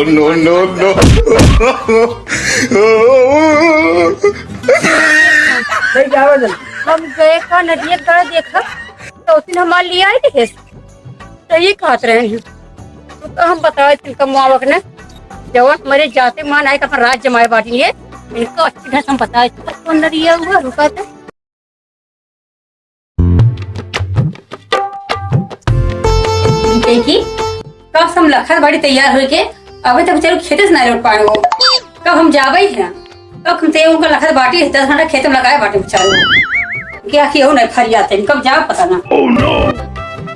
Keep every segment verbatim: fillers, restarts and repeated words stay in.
No, no, no। नहीं, क्या बात है? हम गए का नदिया का देखा, तो उस दिन हमारे लिए आई थे। तो ये कहत रहे हैं, तो हम बताए थे इनका मुआवक ने, जवन हमारे जाते मान आए, अपन राज जमाए बाटी ये, इनको अच्छी तरह से हम बताए थे। कौन नदिया हुआ, रुका था। देखी, कब हम लखत बाटी तैयार होके, अबे तक बेचारू खेते से ना लौट पाए हो। कब हम जाबे ही ना, कब हम ते उनका लखत बाटी है, दस घंटा खेते में लगाए बाटी बेचारू। क्या किया हो नहीं फरियाते, कब जाब पता ना।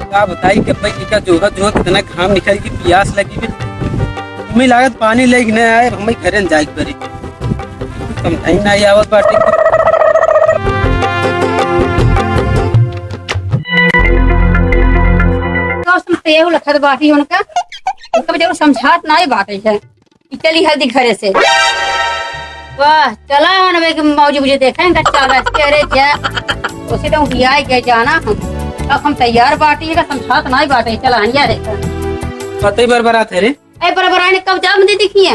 का बताई कि भाई, इनका जोहत, जोहत इतना घाम निकल के पियास लगी बे। हमें लागत पानी लेके नहीं आए, हमें घरे न जाए के पड़ी। समझाई ना आवत बाटे। तो सुनते हो लखत बाटी उनका, उनका बेचारा समझात नाई बाटे है। कि चली हल्दी घरे से। वाह, चला हन बे कि मौजी मुझे देखें, इनका चाल आज के, अरे जा, उसे तो उठिया के जाना हम। अब हम तैयार बाटी है, समझात नाई बाटे, चला हनिया रे। पता ही बरबरात है रे। ए, बरबर आने कब जाब दीदी खिया?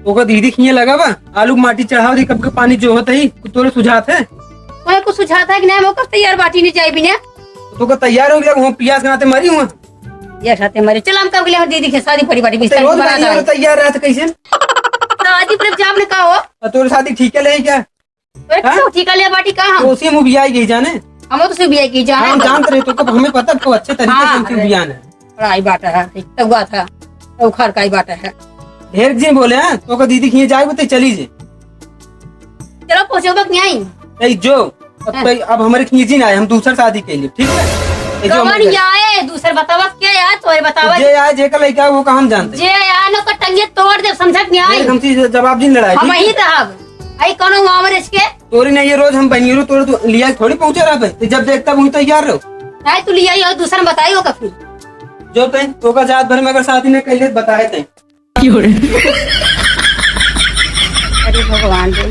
ओकर दीदी खिया लगा बा, आलू माटी चढ़ाव दी, कब के पानी जोहत ही, कुछ तोरे सुझात है? ओए, कुछ सुझात है कि नहीं? हम ओकर तैयार बाटी नहीं जाई बिना। तो ओकर तैयार हो गया, हम पियास के नाते मरी हुआ। ये साथे मरी। चल, हम कब के लिए हम दीदी के शादी पड़ी बाटी, ते बिस्तर रोज बना बनी डाल। और तैयार रहत कैसे? शादी पर जाब ने का हो? और तोर शादी ठीक है ले क्या? अरे, हाँ? तो ठीक है ले बाटी का हम? तो उसी में भी आई गई जाने। हम तो उसी भी आई गई जाने। हम जानते रहे तो कब हमें पता कब अच्छे तरीके से हाँ, उनकी अरे। बयान है। बड़ा आई बात है, एक तो हुआ था, तो उखाड़ का आई बात है। ढेर जी बोले हैं, तो का दीदी खिए जाए, वो तो चली जे। चलो, पहुँचो बक नहीं आई। ए, जो, अब हाँ। तो, अब हमारे खींची ना आए, हम दूसर शादी के लिए, ठीक है? ए, जो कौन हमारे घर आए? दूसर बतावत क्या यार, तोरे बतावत। जे आए, जेकर लइका, वो का हम जानते। जे आए, न ओकर टंगिया तोड़ दे, समझत नहीं आई। फिर हमसे जवाब दिन लड़ाई, हम ठीक है? ही रहब। आई कौनो हुआ हमारे इसके? तोरी नहीं, ये रोज हम बनियो, तोरे तू लिया थोड़ी पहुँचा रहा भाई। जब देखता वही तैयार रहो। नहीं, तू लिया ही हो, दूसर में बताई हो का फिर। जो तय, तो का जात भर में अगर शादी ने कह ले, बताए तय। अरे भगवान रे,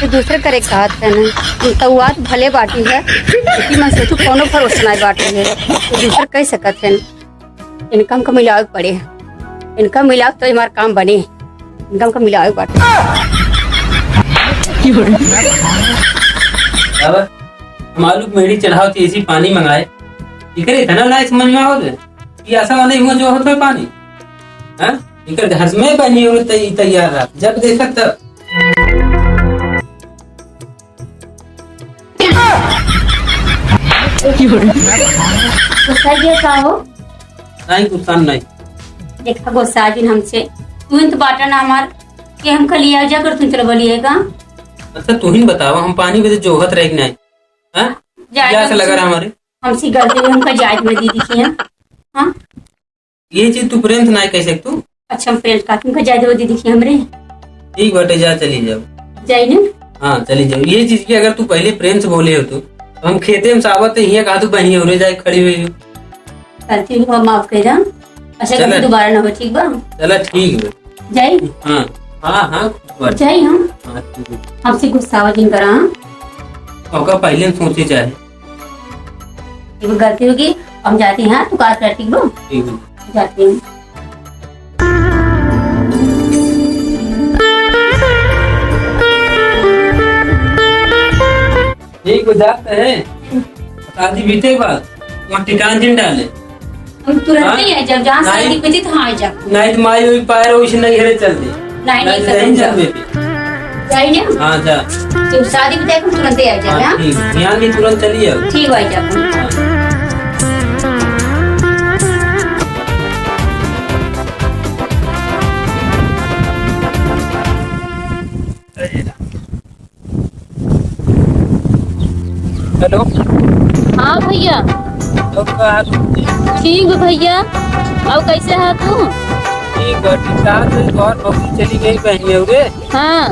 तो दूसरे करे कहत है ना, हम तो बात भले बाटी है, लेकिन मैं सोचू कौनो भरोसा नहीं बाटी है, तो दूसरे कह सकत है। इनका हमका मिलावे के पड़े, इनका मिलावे तो हमार काम बने, इनका हमका मिलावे के बाटे। अब हम आलू के मेढ़ी चढ़ाओ थी, ऐसी पानी मंगाए, इकरे इतना ना समझ में आवत है। ई आसा वाले हुआ जो होत है पानी, हाँ? इकर घर में बनी हो तै-, तैयार रहा, जब देखत तब। गुस्सा ये का हो? नहीं, गुस्सा नहीं। देखा गुस्सा जिन हमसे, तू ही तो बाटा ना हमार, कि हम कल लिया जा कर तुम चलो बोलिएगा। अच्छा, तू ही बतावा, हम पानी बदे जोहत रहे कि नहीं? हाँ? जाए क्या तो ऐसा लगा हमसे, रहा हमारे? हमसे गलती हुई, हमका जायज में दीदी की है। हाँ? ये चीज तू प्रेम से ना कह सकतू। अच्छा, हम प्रेम का तुमका जायज वो दीदी की हमरे। ठीक बाटे, जा चली जाओ। जाई ना? हाँ, चली जाओ। ये चीज की अगर तू पहले प्रेम से बोले हो तो, तो हम खेते में सावत हिया कहा तू बहिनी हो रे जाए खड़ी हुई हो। गलती हुआ, माफ कर दे। अच्छा, चला। कभी दोबारा ना हो, ठीक बा? चला, ठीक बा। जाई? हाँ, हाँ, हाँ, बस। जाई हम? हाँ, ठीक है। हमसे गुस्सा जिन करा, हाँ? ओका पहले हम सोचे चाहे। ये गलती होगी, हम जाती हैं, तू कार कर, ठीक बा? ठीक है। जाती हूँ। ठीक हो जाते हैं। शादी बीते के बाद वहाँ ठिकान जिन डाले। हम तुरंत हाँ? ही आ जाब, जहाँ नहीं। शादी बीती तो हाँ आ जाब। नहीं तो माई वही पाए रहो, इसे नहीं घरे चल दे। नहीं, नहीं, नहीं, तो नहीं चल दे। जाइए। हाँ, जा। तो शादी बीते हम तुरंत ही आ जाब, हाँ, हाँ? ठीक। यहाँ भी तुरंत चलिए अब। ठीक हो जाब। हाँ। हेलो। हाँ भैया। और का हाल? ठीक बा भैया। और कैसे है तू? ठीक बा, ठीक ठाक है। और भौजी चली गई बहनी रे। हाँ।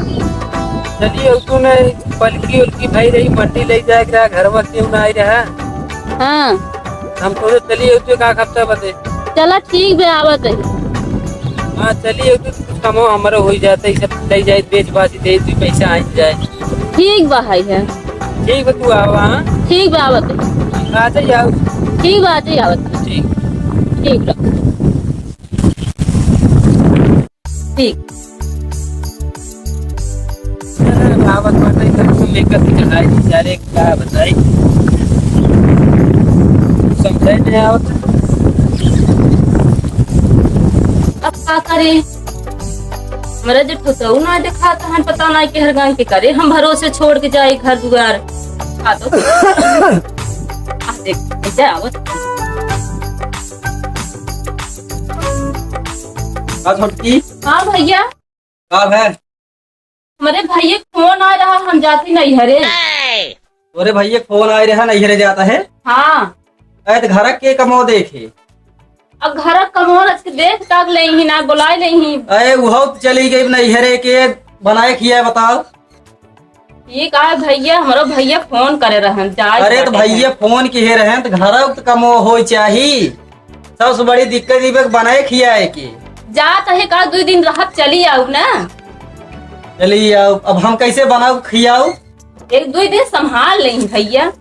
चलिए, उसको ना पलकी उलकी भाई रही, मंडी ले जाए के रहा, घर में क्यों ना आई रहा। हाँ। हम तो चलिए, उसको एक आध हफ्ता बदे। चला ठीक बे, आवत है। हाँ, चलिए, तो कुछ कमो हमरो हो जाता है, सब ले जाए, बेच बाच दे, दो पैसा आ जाए। ठीक बा, है, है। ठीक बा, तू आवा, हाँ? ठीक बा, आवत है। आ जाइए, आओ। ठीक बा, आ जाइए, आवत है। ठीक। ठीक बा। ठीक। अरे, आवत बाटे, एकदम मेकअप की चढ़ाई, बेचारे, का बताई, समझे नहीं आवत। अब का करे, हमरा जे ठुसऊ ना देखात हन, पता ना केहर गाँव के करे, हम भरोसे छोड़ के जाई घर दुआर। आ तो। आ देख, ऐसे आवत। का छोटकी? हाँ भैया। का है? हमरे भैया के फोन आ रहा, हम जाती नैहरे। तोरे भैया के फोन आए रहा, नैहरे जाता है? हाँ। अरे तो घर के कमो देखे। अब घर कमो रच के देख तक ले ही ना, बुलाए ले ही। अरे उहो तो चली गई नैहरे के, बनाए खिया बताओ। ये कहा भैया, हमरो भैया फोन करे रहन, जाए अरे तो बाटे भैया हैं। फोन किहे रहन तो घर तो कमो होई चाही। सबसे बड़ी दिक्कत ई बा बनाए खियाए के। जात है का, दुई दिन रहब, चली आऊ ना। चली आऊ, अब हम कैसे बनाऊ खियाऊ? एक दुई दिन संभाल लेही भैया।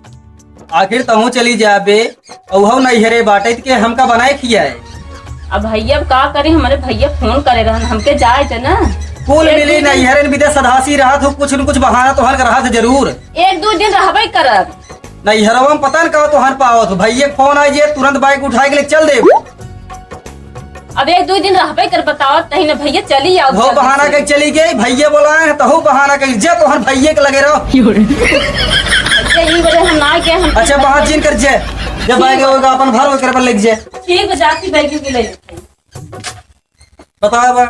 आखिर तहूँ चली जाबे, अउहौ नैहरे बाटे के हमका बनाए खियाए। अब भैया अब का करी, हमरे भैया फोन करे रहन, हमके जाए दे ना। कुल एक मिली दुई दिन नैहरे न बिदे सदासी रहत हो, कुछ न कुछ बहाना तोहन का रहत जरूर। एक दुई दिन रहबे करब। नैहरवा में पता न का तोहन पावत हो, भैया के फोन आ जे तुरंत बाइक उठाए के ले चल देबो। अब एक दुई दिन रहबे कर, बताओ तही न भैया चली आओ वो जल्दी बहाना से। के चली गई, भैया बोलाए हैं, तहु बहाना के जे तोहन भैया के लगे रहो। भैया, ई बजे हम ना गए, हम अच्छा, बात जिन कर जे, जब ठीक आएगा बा। होगा अपन भर ओकर पर लेके जे। ठीक बा, जाती बैग के ले लेते हैं। बताओ बा।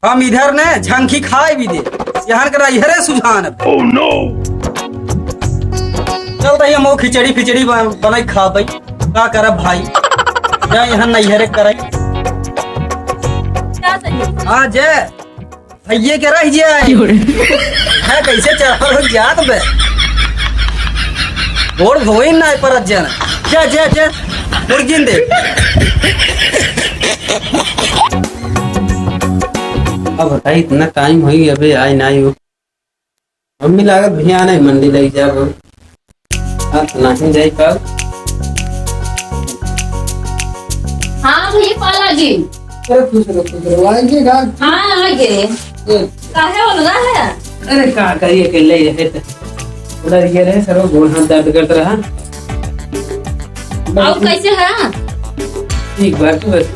हम इधर ने झंखी खाए भी दे, यहाँ के रही हरे सुझान अब। Oh no! चल तो हम वो खिचड़ी फिचड़ी बन-, बनाई खा भाई, का करब भाई, जा यहाँ नैहरे करे। क्या चाहिए? हाँ जे, भैये के रह जे आए। क्यों रे? है कैसे चावल हो जात बे? गोड़ धोई ना परत जाना। जा, जा, जा। मुर्गिन दे। अब बताई, इतना टाइम होई, अबे आई ना आई हो। मम्मी लागत भैया आने मंडी लग जाब। हाँ, तो नाहीं जाई पाओ। हाँ भैया पाला जी। अरे खुश रहो, खुश रहो। आइए का? हाँ, आ गए। ए। काहे ओलगा है? अरे का करी, अकेले ही रहे तो। उधर ये रहे, सरो गोड़ हाथ दर्द करत रहा। और कैसे है? ठीक बा, तू बस।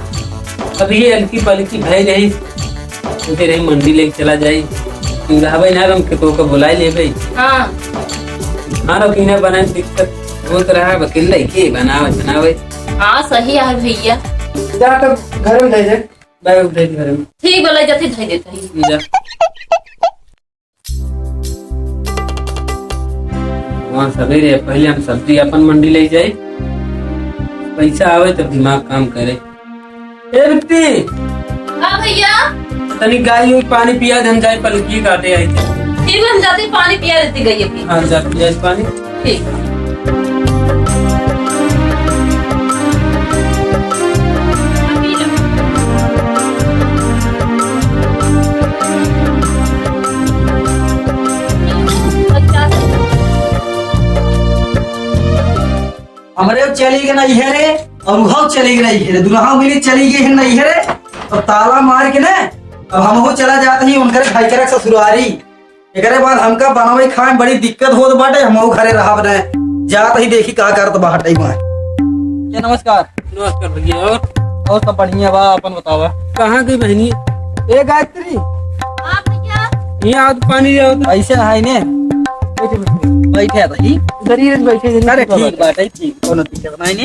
अब ये हल्की पलकी भाई रही, सोचे रही मंडी लेके चला जाई। तू रहबे ना, हम के तो के बुलाई लेबे। हाँ। खाना पीना बनाए दिक्कत होत रहा, अकेले के बनावे, बनावे। हाँ, सही है भैया। जा तब घर में दे दे, बैग उठा के घर में। ठीक बा, ले जाती, धई देते हैं। जा। वहाँ सवेरे पहले हम सब्जी अपन मंडी ले जाए, पैसा आवे तब दिमाग काम करे। ए बिट्टी, हाँ भैया। तनी गाय उई पानी पिया दे, हम जाए पलकी काटे आई थे। ठीक है, हम जाते पानी पिया देती गई अपनी। हाँ, जा पिया पानी। ठीक। हमरे चली गए नैहरे और उहौ चली गए नैहरे, दुल्हा मिली चली गई है नैहरे। और ताला मार के ना, अब हमहू चला जात ही उनकरे भाई के ससुरारी। एकरे बाद हमका बनावे खाए में बड़ी दिक्कत होत बाटे, हमहू घरे रहब न। जात ही देखी का करत बाटे वहाँ। ए, नमस्कार। नमस्कार भैया, और? और सब बढ़िया बा, अपन बतावा। कहाँ गई बहनी? ए गायत्री। हाँ भैया। यहाँ आओ तो पानी ले आओ तो। ऐसे है ने। बैठे, बैठे। बैठे तो ही। इधर ही बैठे, इधर ही अरे बैठे। ठीक बाटे, ठीक, कोनो दिक्कत नहीं ने।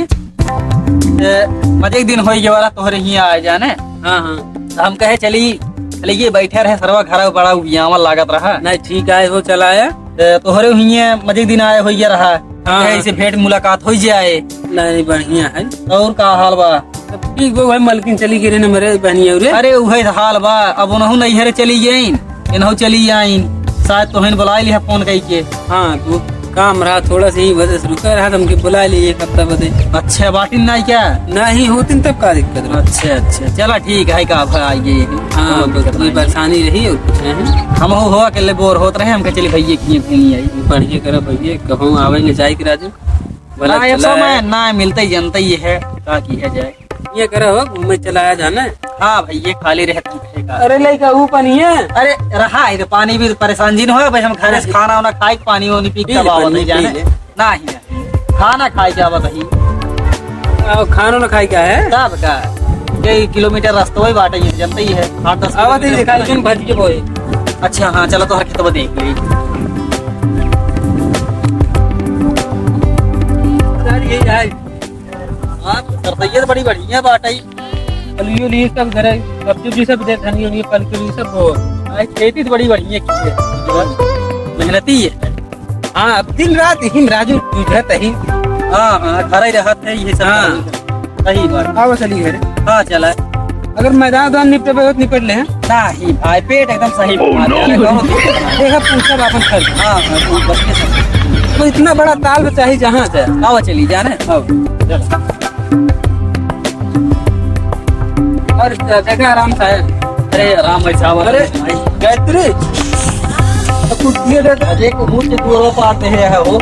ए, मजे के दिन होई गया वाला तोहरे हियाँ आए जाने। हाँ, हाँ। हम कहे चली, चलिए बैठे रहे सरवा घर बड़ा उबियावा लागत रहा। नहीं, ठीक आए हो, चला आया। ए, तोहरे हुइये मजे के दिन आए होइये रहा। हाँ। कहे इसे भेंट मुलाकात हो जाए। नहीं, बढ़िया है। और का हाल बा? सब ठीक बा भाई, मलकिन चली गई रे न मरे बहनी और रे। अरे उहे हाल बा, अब उनहु नैहरे चली गईन, इनहु चली आइन। शायद तोहन बुलाई लिहा फोन कई के। हाँ, तू काम रहा, थोड़ा सा ही बस रुका रहा, तुमके बुला लिए एक हफ्ता बदे। अच्छा, बाटिन ना क्या? नहीं होतिन तब का दिक्कत रहा? अच्छा, अच्छा, चला ठीक है, का अब आइए। हाँ, कोई बस दिक्कत कोई नहीं। परेशानी रही और कुछ नहीं। हम हो, हो अकेले बोर होत रहे, हमके चली भैया किए घूमी आई। बढ़िया करा भैया, कहूँ आवे न जाए के राजू। भला हाँ, ये चला समय है। ना मिलते ही जनते ही है, का की है जाए। ये करे हो, घूमे चला आया जाने। हाँ भाई, ये खाली रहता है का। अरे लइका, ऊ पानी है? अरे रहा है, तो पानी भी परेशान जिन हो भाई, हम घरे से खाना वाना खाए, पानी वानी पी के पी ले, दबा पी ले, नहीं जाने। पी ले। नहीं, नहीं। खाना खाए के आवत ही। आ, खाना ना खाए क्या है? तब का? कई किलोमीटर रास्ता वही बाटे, ये जनते ही है, आठ दस आवत ही किलोमीटर। दिखा, तुम भज के बोए। अच्छा, हाँ, चलो तो हर खेतवा देख ली। यार, ये है। हाँ, सरसैया तो बड़ी बढ़िया बाटे। पलकी उलकी सब घर है, सब्जी उब्जी सब इधर धनिया उनिया, पलकी उलकी सब वो। हाँ, खेती तो बड़ी बढ़िया की है। मेहनती है। हाँ, अब दिन रात यही में राजू जूझत ही। हाँ, हाँ, घर ही रहत है, ये सब हाँ। सही बात। आओ चली घर। हाँ, चला। अगर मैदान उदान निपटे तो निपट ले हैं। नहीं भाई, पेट एकदम सही बना दिया है, कौनो दिक्कत नहीं। देखा, पूछा अपन खर्च। हाँ, हाँ, तू बच के सब। तो इतना बड़ा ताल में चाहे जहाँ से। आओ चली जाने। आओ। और देखा, आराम से है। अरे, आराम है, साहब। अरे, भाई। गायत्री, तो कुछ ये दे दे। अरे, को मुझे दो रो पाते हैं, है वो।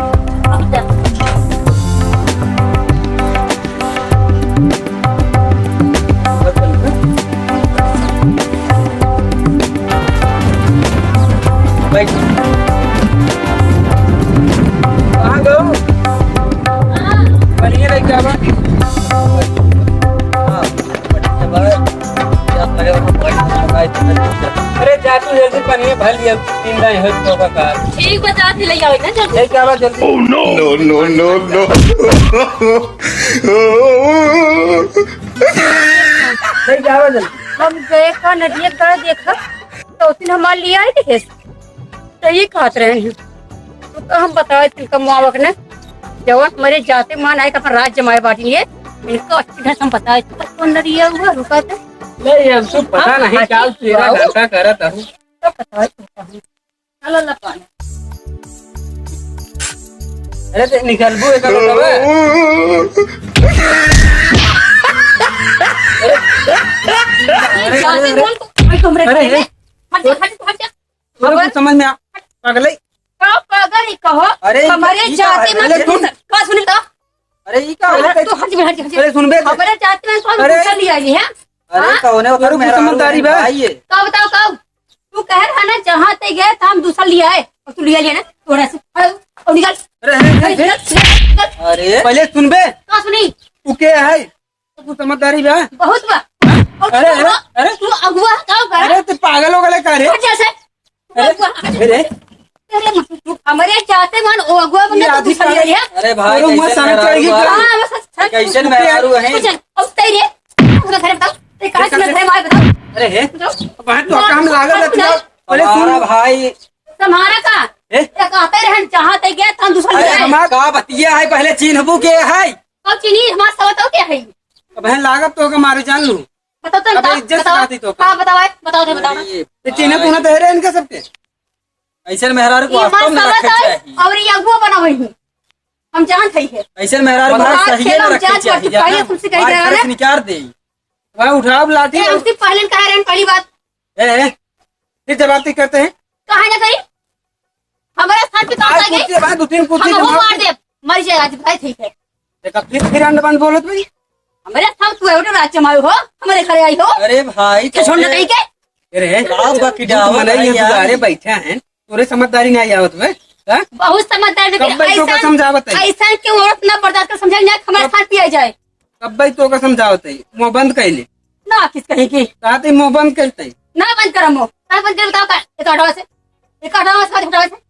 बैठ। कहाँ गयो? बढ़िया लग जावा। हाँ, बढ़िया बा। अरे जा तू जल्दी पनिया भर लिया, तीन दाई हो तो का। ठीक बा, जात ही ले आओ ना जल्दी। लेके आवा जल्दी। Oh no! No, no, no, no। लेके आवा जल्दी। हम गए का नदिया का देखा, तो उस दिन हमार लिया ही देखे। तो ये कहत रहे हैं। तो हम बताए तिनका मुआवक ने, जवन हमरे जाते मान आए, अपन राज जमाए बाटी है, इनको अच्छी ढंग से हम बताए। तो कौन नदिया हुआ, रुका था। नहीं, हमको पता हाँ, नहीं, हाँ, काल ठीक तेरा बा। धंधा करत हूँ। तो बताए तिनका हम। चलो, ला पानी। अरे, ते निकलबू, एक लोटा बा। अरे, जाते मान को, भाई, तुम रख अरे, ले। अरे। हट जा, हट जा, हट जा। तोरे कुछ समझ में आ, पागल है? का पागल ही कहो? अरे, हमरे ई का जाति है? में अरे, सुन। का सुनी तो? अरे, ई का अरे, होता है? तू हट जा, हट जा, हट जा। अरे, सुन बे। हमरे जाति में कौन अरे। दूसरा लिया ये, हैं? अरे, हाँ? कौन है? तोरे कुछ मेहरारू समझदारी है बा? भाई ये। का बताओ, का? तू कह रहा ना, जहाँ ते गए, तो हम दूसरा लिया है। और तू लिया लिया ना, थोड़ा सा। और, और निकल। अरे, अरे, अरे, अरे, निकल, निकल। अरे। पहले सुन बे। का सुनी? तू के है? तो कुछ समझदारी बा? बहुत बा। और अरे, तू अरे, अगुआ, अरे। तू अगुआ है, का बा? अरे, तू पागल हो गए का रे? हट जा से। तू अरे, अगुआ, हट जा। अरे। अरे, मत, तू हमरे जाते मन, ओ अगुआ बने ये तो आदि दूसरा का ले लिया। अरे भाई, अरे, वो कैसे सनक मेहरारू चढ़ गई बा? का? हाँ, वो सच, सच। कैसे मेहरारू है? अच्छा, अब तैरे। अपना घर बताओ। ते कहाँ से घर आए बताओ? अरे, हे। बताओ। अब वहाँ तो काम लागल है, तुम्हारा अरे, सुन। भाई। तुम्हारा का? ए? ये कहते रहन, जहाँ ते गए, हम दूसरा अरे, ले आए। हमार का बतिया है, पहले चिन्हबू के है? कब चीनी? हमार सवा तो क्या है? अब है लागत तो के मारे जान लू। बताओ तो, अबे बताओ, इज्जत से बताओ। बात ही तो कर। हाँ, बताओ, आए, बताओ, बताओ, बताओ। अरे, ये चिन्ह भाई। तू ना दे रहे इनका सबके। ऐसे मेहरारू को ये वास्तव हमार में सवा रखे तो है, चाहिए। और ये अगुआ बना हुई है। हम जान खाई है। ऐसे मेहरारू को हमार सही खेल ना हम रखे जान चाहिए, पड़ती, पहले जाना? तुमसे कह हमारे रहे घर हैं। से निकाल दे। वह उठाओ लाठी ए, और हमसे पहले कह रहे हैं, पहली बात। ए, ए, फिर जवाब करते हैं। काहे ना करी? हमारे साथ भी काम आज करेंगे। कुर्सी, भाई, दो तीन कुर्सी हम जमा वो मार कर दे, मर जाए आज भाई, ठीक है। देखा, फिर, फिर अंड बंड बोलत भाई। हमारे साथ तू एवढे रात जमायो हो, हमारे घरे आई हो। अरे भाई, ये छोड़ ना कहीं के। अरे, आप बाकी डावा नहीं, ये यार। दुआरे बैठा है, तोरे समझदारी नहीं आवत बे, हाँ? बहुत समझदार लेकिन कब भाई तो का ऐसा, समझावत है? ऐसा क्यों औरत ना बर्दाश्त कर समझाई ना, हमारे कब साथ पिया जाए। कब भाई तो का समझावत है? मुंह बंद कर ले। ना किस कहीं की। कहा थे मुंह बंद करते हैं। ना बंद करो मुंह। ना बंद कर बताओ का? एक आठ से। एक आठ से, आठ से।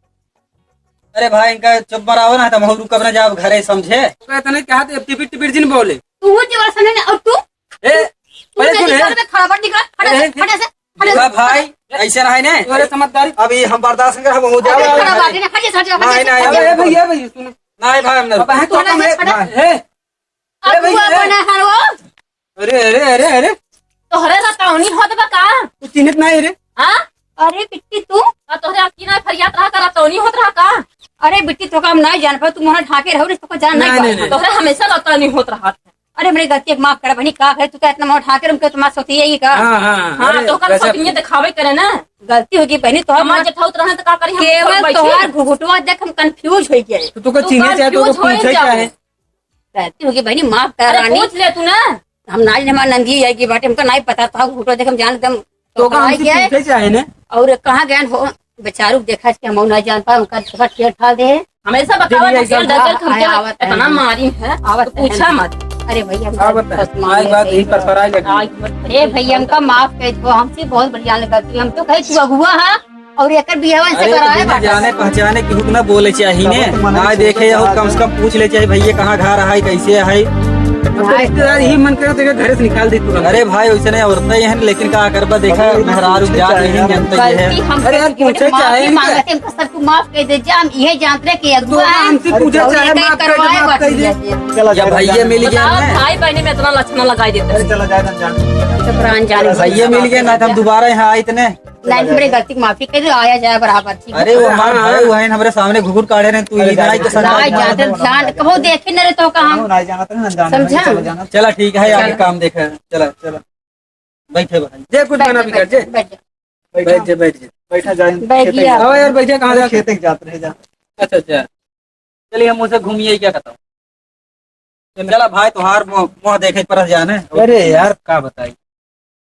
अरे भाई, इनका चुप मराओ ना, तो हम रुकब ना जाओ घरे, समझे? तो इतने कहा थे, टिपिट टिपिट जिन बोले। तू वो जीवन समझे ना, और तू? ए, तू पहले मेरी सुन, ए। घर में खड़ा मत निकल, हट ए, से, ए, हट से, हट से। वाह भाई, ऐसे ना है ने। तोरे समझदारी। अभी हम बर्दाश्त नहीं कर, हम हो जाओ। अरे, खड़ा बात है ना, हट से, हट से, हट से। नहीं, नहीं, अबे, ए भैया, भैया, सुनो। नहीं भाई, हम ना। अब है तो हट से, कम है, हट से। ए, अब ए भैया, तू ए। बना है वो। अरे, अरे, अरे, अरे। तोहरे रतौनी होत बा का? तू चिन्हित नहीं रे। हाँ? अरे बिट्टी तू? का तोहरे अखी ना फरियात रहा का, रतौनी होत रहा का? अरे बिट्टी तो काम नहीं जान पाओ, तू मोहरा ढाके रहो, तो को जान नहीं नहीं, पाओ। नहीं, नहीं। तोहरे हमेशा रतौनी होत रहा। अरे मेरी गलती एक माफ कर बहनी, का है तू क्या इतना मोहरा ढाके रहो, तो तुम्हारा सोती है ये का? हाँ, हाँ, हाँ, हाँ, अरे, तो का गजब। सोती ये दिखावे करे ना। गलती होगी बहनी, तो हम हमार जेठाउत रहे तो का करी, हम केवल बैठे। तोहार घुघुटवा देख हम confuse हो गए। तो तू को तू चिन्हे चाहे तो confuse हो पूछे जाओ। चाहे। गलती होगी बहनी, माफ कर अरे रानी। पूछ ले तू ना। हम नाई, हमार नंदी आइगी बाटे, हमका नाई पता था, घूटो देख हम जान एकदम तो का पकड़ाई हमसे गया है। पूछे चाहे ने? और कहाँ गए हो बेचारू, देखा कि हम नाई जान पाए, उनका देखा ठेल ठाल दे। हमेशा बतावा दीदी, ना, ऐसा तेल डर के आया, हमके आवत है। इतना मारी है, आवत तो पूछा है। मत। अरे भैया, हम आवत है। बस मान आज बात गए। यही पर सराय लगी। आज मत। अरे भैया, हमका माफ कर दो, हमसे बहुत बढ़िया लगा कि हम तो कहे तू अगुआ है और एकर बियाह से अरे तो कराए भैया, बाटे। जाने पहचाने की हुक ना बोले चाहिए ने। तब तो मना आज देखे हो, कम से कम पूछ ले चाहिए भैया कहाँ घर है, कैसे है। अब तो रिश्तेदार यही मन करे तो घरे से निकाल दे तुरंत। अरे भाई, वैसे नहीं औरतें हैं, लेकिन का करबा, देखा अरे, मेहरारू पूछे जात चाहे नहीं यार। जानते ये है। गलती हम अरे यार, माफी पूछे मांगते चाहे हैं, इनका। हमका सर तू माफ कर दे जा, हम ये जानते रहे कि तो अगुआ है। हमसे पूछे और चाहे, ये माफ कर दे, करवाए माफ बात कर दे। नहीं है। चला या जाए, भैया जाए। मिल गया बताओ, ना। भाई बहन में इतना लक्षण लगाई देते अरे हैं। चला जाए, जान। तो प्राण जाने भैया मिल गया ना, तो हम दोबारा यहाँ आए इतने। नहीं, हमरे गलती की माफी कर दे, आया जाए बराबर, ठीक है? अरे वो हमार हाँ, भाई, हाँ। वो है, हमरे सामने घुघुर काढ़े रहे, तू अरे इतना ही तो जाए, सर। नहीं जाते, ध्यान कबो देखे न रहे तो का हम। नहीं जाना तो ना जाना, समझा? चला जाना। चला ठीक है, आगे चला। काम देखे। चला, चला। बैठे भाई। जे कुछ बैठ बना जा, भी कर, बैठ जे। जा, बैठ जा। बैठ जा, बैठ जा। बैठा जाए। बैठ खेते गया। जाए। हाँ यार, बैठे कहाँ अरे जाते? खेते जात रहे जा। अच्छा, अच्छा। चलिए, हम उसे घूमिए, क्या कहता हूँ? चला भाई, तोहार मुँह, मुँह देखे पर जाने। अरे यार। का बताई?